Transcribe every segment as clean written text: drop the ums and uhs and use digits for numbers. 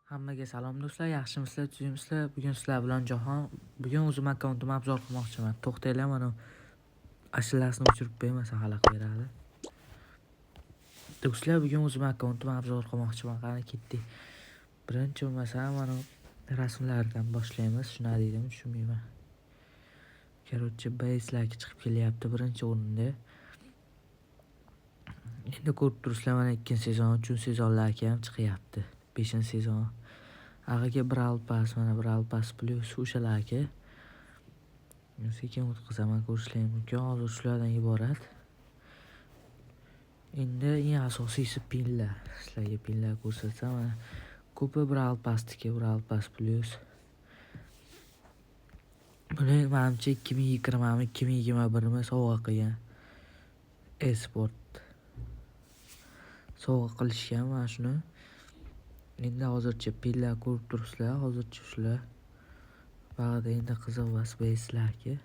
Hammaga salom do'stlar, yaxshimisizlar, tuzukmisizlar? Bugun sizlar bilan Jahon. Bugun o'zim akkauntimni obzor qilmoqchiman. To'xtanglar, mana ashulasini o'chirib qo'ymasa xalaq beradi. Do'stlar, bugun o'zim akkauntimni obzor qilmoqchiman. Qani ketdik. Birinchi bo'lmasa mana rasmlardan boshlaymiz. Shuna deydimi, tushunmayman. Короче, base'larga chiqib kelyapti birinchi o'rinda. Endi ko'rib turibsizlar, mana ikkinchi sezon, uchinchi sezonlarga ham chiqyapti. 5-sezon. Ag'iga Brawl Pass, mana Brawl Pass Plus o'shalarga. Sekin o'tkazaman, ko'rishlar mumkin. Hozir shulardan iborat. Endi eng asosiysi pinlar. Sizlarga pinlar ko'rsatsam, mana ko'pi Brawl Passniki, Brawl Pass Plus. Buni manimcha 2020mi, 2021mi sovg'a qilgan. E-sport sovg'a qilishgan mana shuni. Endi hozircha pinlar ko'rib turibsizlar, hozircha shular. Bag'ida endi qiziq emas base'larki.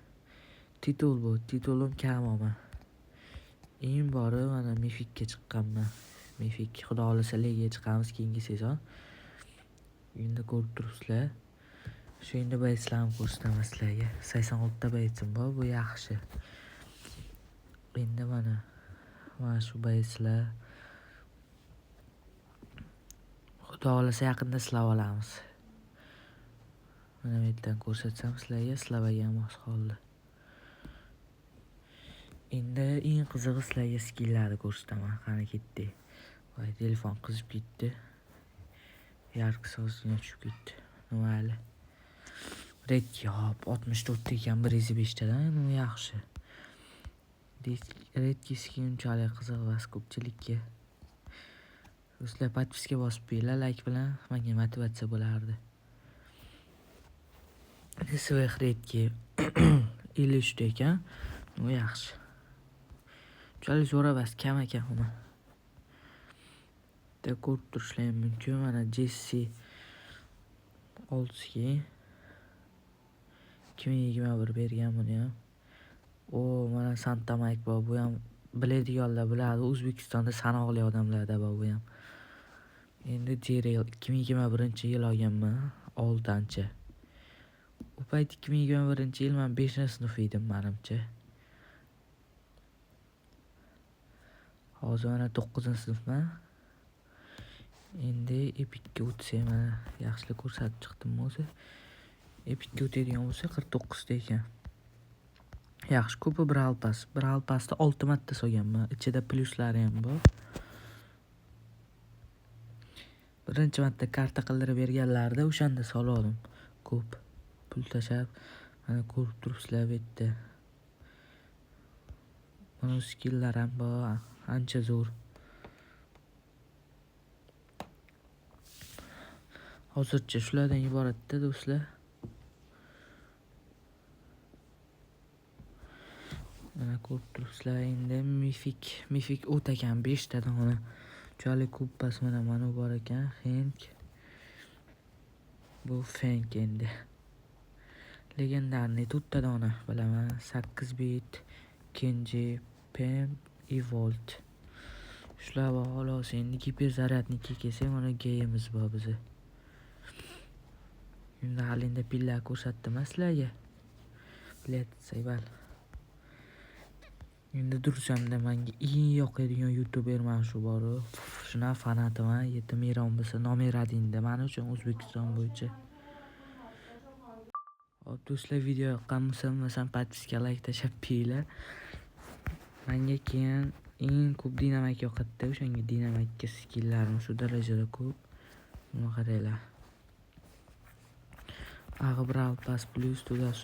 Titul bu, titulim kam ama. Eng bori mana Mifikka chiqqanman. Mifik, xudo xohlasa ligaga chiqamiz keyingi sezon. Endi ko'rib turibsizlar. Shu endi base'larni ko'rsataman sizlarga. 86 ta base'im bor, bu yaxshi. Endi mana shu base'lar. Xudo xohlasa yaqinda silab olamiz. Mana bu yerdan ko'rsatsam sizlarga, silabagan mos qoldi. Endi eng qizig'i sizlarga skinlarni ko'rsataman. Qani ketdik. Voy, telefon qizib ketdi. Yarqi ozgina tushib ketdi. Mayli. Redki hop 64 ta ekan 105 tadan, u yaxshi. Redki skin unchalik qiziq emas ko'pchilikka. Do'stlar, podpiska bosib qo'yinglar, like bilan menga motivatsiya bo'lardi. Sveh redki 53 ta ekan, u yaxshi. Unchalik zo'r emas, kam ekan uni. Bitta ko'rib turishlaring mumkin. Mana Jesse oltiki 2021 bergan buni ham. O, mana Santa Mike bor, bu ham biladiganlar biladi. O'zbekistonda sanoqli odamlarda bor bu ham. Endi Jerel 2021-yil olganman, oltinchi. U payt 2021-yil men 5-sinf edim menimcha. Hozir mana 9-sinfman. Endi Epicga o'tsak, mana yaxshilab ko'rsatib chiqdim o'zi. Epicga o'tadigan bo'lsa 49 ta ekan. Yaxshi, ko'pi Brawl Pass. Brawl Passda 6 marta solganman. Ichida pluslari ham bor. Birinchi marta karta qildirib berganlarida o'shanda solgandim. Ko'p pul tashlab, mana ko'rib turibsizlar bu yerda. Mana skinlar ham bor, ancha zo'r. Hozircha shulardan iboratda do'stlar. Mana ko'rib turibsizlar, endi Mifik o't ekan 5 ta dona. Unchalik ko'p emas, mana bor ekan, Henk. Bu Fenk endi. Legendarniy 4 ta dona bilaman. 8 bit, Kenji, Pem, Evolt. Shular bor xolos. Endi giperzaryadnikka kelsak, mana geyimiz bor biza. Endi hali endi pillar ko'rsatdim sizlarga. Bilet saybal. Endi dursamda menga eng yoqadigan youtuber mana shu bor-u. Shuna fanatiman. Yetim Eron bo'lsa nomer 1 da men uchun O'zbekiston bo'yicha. Hop do'stlar, video yoqqan bo'lsa, masalan, podpiska, like tashlab qo'yinglar. Menga keyin eng ko'p Dynamite yoqadi-da, o'shanga Dynamite'ga skinlarim shu darajada ko'p. Nima qaranglar. Ag'i Brawl Pass Plus to'la.